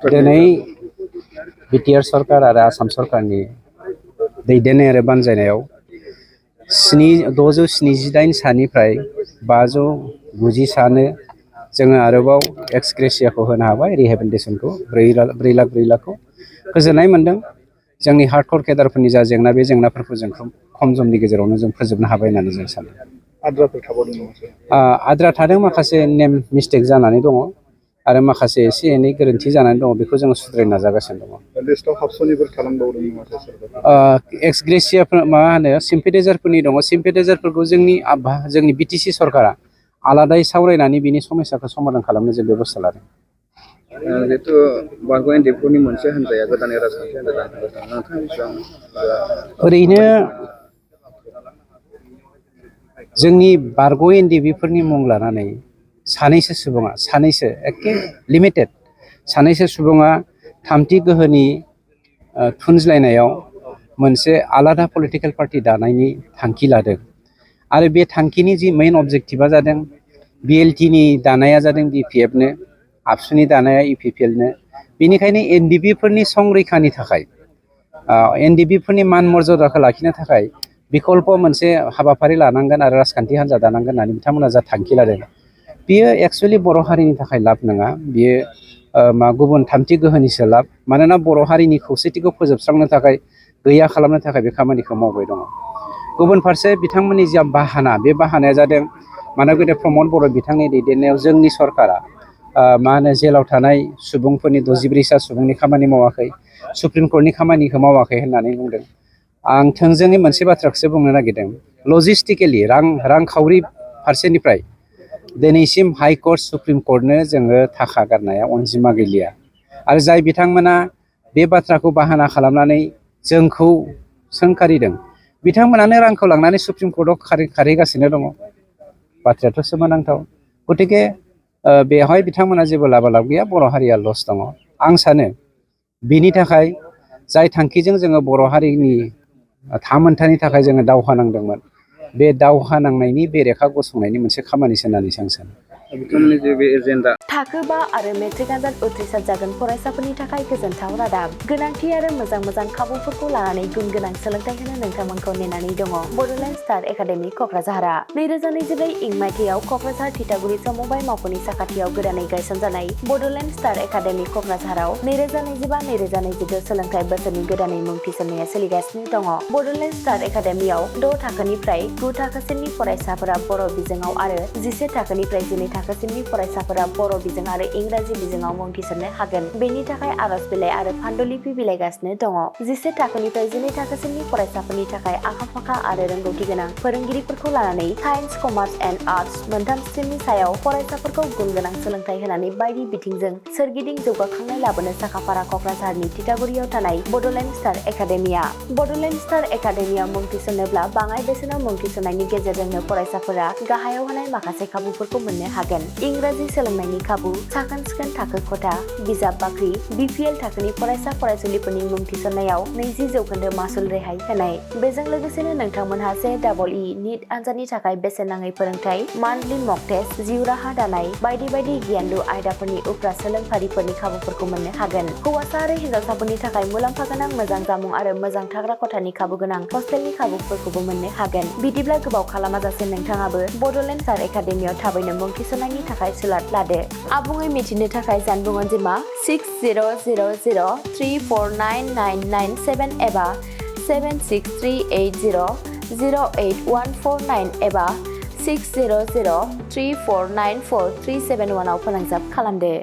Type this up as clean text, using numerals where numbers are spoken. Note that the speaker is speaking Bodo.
दिनै बिटिआर सरकार आरो आसाम सरकारनि दैदेननाय आरो बानजायनायाव 678 सानिफ्राय 590 सानो जोङो आरोबाव एक्स ग्रेसियाखौ होनो हाबाय रिहेबिलिटेसनखौ 4 लाखखौ गोजोननाय मोन्दों। जोंनि हार्डक'र केडारफोरनि जा जेंना बे जेंनाफोरखौ जों खम समनि गेजेरावनो जों फोजोबनो हाबाय होननानै जों सानो। आद्राफोर थाबावदों नामा? आद्रा थादों, माखासे नेम मिस्टेक जानानै दङ आरो माखासे एसे एनै गोरोन्थि जानानै दङ, बेखौ जोङो सुद्रायनो नाजागासिनो दङ। लिस्टआव हाबस'निफोर थालांबावदों नामा? एक्स ग्रेसियाफोर मा होनो सिम्पेटाइजारफोरनि दङ। सिम्पेटाइजारफोरखौ जोंनि बिटिसि सरकारा आलादायै सावरायनानै बिनि समस्याखौ समाधान खालामनो जों बेबस्था लादों। जिहेतु बर'ह एनडिएफबिनि मोनसे हान्जाया गोदानै राजखान्थि हान्जा जागासिनो, नोंथाङा बेसेबां ओरैनो जोंनि बर'ह एनडिएफबिफोरनि मुं लानानै सानैसो एखे लिमिटेड सानैसो सुबुङा थामथि गोहोनि थुनज्लायनायाव मोनसे आलादा पलिटिकेल पार्टि दानायनि थांखि लादों आरो बे थांखिनि जि मेइन अबजेक्टिभा जादों बिएलटिनि दानाया जादों डिपिएफनो, आबसुनि दानाया इपिपिएलनो। बेनिखायनो एनडिएफबिफोरनि संरैखानि थाखाय एनडिएफबिफोरनि मान मर्यादाखौ लाखिनो थाखाय बिकल्प मोनसे हाबाफारि लानांगोन आरो राजखान्थि हान्जा दानांगोन होननानै बिथांमोना जा थांखि लादों, बियो एक्सुवेलि बर' हारिनि थाखाय लाब नङा। बियो गुबुन थामथि गोहोनिसो लाब। मानोना बर' हारिनि खौसेथिखौ फोजोबस्रांनो थाखाय, गैया खालामनो थाखाय बे खामानिखौ मावबाय दङ। गुबुन फारसे बिथांमोननि जा बाहाना, बे बाहानाया जादों मानगेन्द्र प्रमद बर' बिथांनि दैदेननायाव जोंनि सरकारा जेलाव थानाय सुबुंफोरनि 64 सुबुंनि खामानि मावाखै, सुप्रिम कर्टनि खामानिखौ मावाखै होननानै बुंदों। आं थोंजोङै मोनसे बाथ्राखौसो बुंनो नागिरदों। लजिस्टिकेलि रांखावरि फारसेनिफ्राय दिनैसिम हाइकर्ट सुप्रिम कर्टनो जोङो थाखा गारनाया अनजिमा गैलिया आरो जाय बिथांमोना बे बाथ्राखौ बाहाना खालामनानै जोंखौ सोंखारिदों, बिथांमोनानो रांखौ लांनानै सुप्रिम कर्टआव खारहैगासिनो दङ। बाथ्रायाथ' सोमोनांथाव। गतिके बेवहाय बिथांमोना जेबो लाबालाब गैया, बर' हारिया लस दङ। आं सानो बिनि थाखाय जाय थांखिजों जोङो बर' हारिनि थामोनथानि थाखाय जोङो दावहा नांदोंमोन, बे दावहा नांनायनि बेरेखा गसंनायनि मोनसे खामानिसो होननानै आं सानो। बिथांमोननि जे बे एजेन्डा थाखो 5 आरो मेट्रिक आनजाद उथ्रिसार जागोन फरायसाफोरनि थाखाय गोजोनथाव रादाब। गोनांथि आरो मोजां खाबुफोरखौ लानानै गुन गोनां सोलोंथाइ होनो नोंथांमोनखौ नेनानै दङ बड'लेण्ड स्टार एकाडेमि क'क्राझारआ। 2024 इं मायथाइयाव क'क्राझार थिथागुरि समबाय मावख'नि साखाथियाव गोदानै गायसनजानाय बड'लेण्ड स्टार एकाडेमि क'क्राझाराव 2025-2026 सोलोंथाइ बोसोरनि गोदानै मुं थिसननाया सोलिगासिनो दङ। बड'लेण्ड स्टार एकाडेमियाव 6 थाखोनिफ्राय 9 थाखोसिमनि फरायसाफोरा बर' बिजोङाव आरो 11 थाखोनिफ्राय 12 थाखोसिमनि फरायसाफोरा बर' बिजों आरो इंराजि बिजोङाव मुं थिसननो हागोन। बेनि थाखाय आर'ज बिलाइ आरो फान्डुलिपि बिलाइगासिनो दङ। 11 थाखोनिफ्राय 12 थाखोसिमनि फरायसाफोरनि थाखाय आखा-फाखा आरो रोंगौथि गोनां फोरोंगिरिफोरखौ लानानै साइन्स, कमार्स एन्ड आर्टस मोनथाम स्ट्रिमनि सायाव फरायसाफोरखौ गुन गोनां सोलोंथाइ होनानै बायदि बिथिंजों सोरगिदिं जौगाखांनाय लाबोनो साखाफारा क'क्राझारनि थिथागुरियाव थानाय बड'लेण्ड स्टार एकाडेमिया। बड'लेण्ड स्टार एकाडेमियाव मुं थिसननोब्ला बाङाइ बेसेनाव मुं थिसननायनि गेजेरजोंनो फरायसाफोरा गाहायाव होनाय माखासे खाबुफोरखौ मोननो हागोन। इंराजि सोलोंनायनि खाबु, साखोन-सिखोन थाखो खथा, बिजाब बाख्रि, बिपिएल थाखोनि फरायसा-फरायसुलिफोरनि मुं थिसननायाव 20% मासुल रेहाय होनाय। बेजों लोगोसेनो नोंथांमोनहा JEE नीट आनजादनि थाखाय बेसेन नाङै फोरोंथाय, मान्थलि मक टेस्ट, जिउ राहा दानाय बायदि गियानलु आयदाफोरनि उफ्रा सोलोंफारिफोरनि खाबुफोरखौ मोननो हागोन। हौवासा आरो हिन्जावसाफोरनि थाखाय मुलाम्फा गोनां मोजां जामुं आरो मोजां थाग्रा खथानि खाबु गोनां हस्टेलनि खाबुफोरखौबो मोननो हागोन। बिदिब्ला गोबाव खालामाजासे नोंथाङाबो बड'लेण्ड स्टार एकाडेमियाव थाबैनो मुं थिसननायनि थाखाय सुलाद लादो। आबुङै मिथिनो थाखाय जानबुं अनजिमा 6000349997 एबा 7638008149 एबा 6003494371 आव फोनांजाब खालामदो।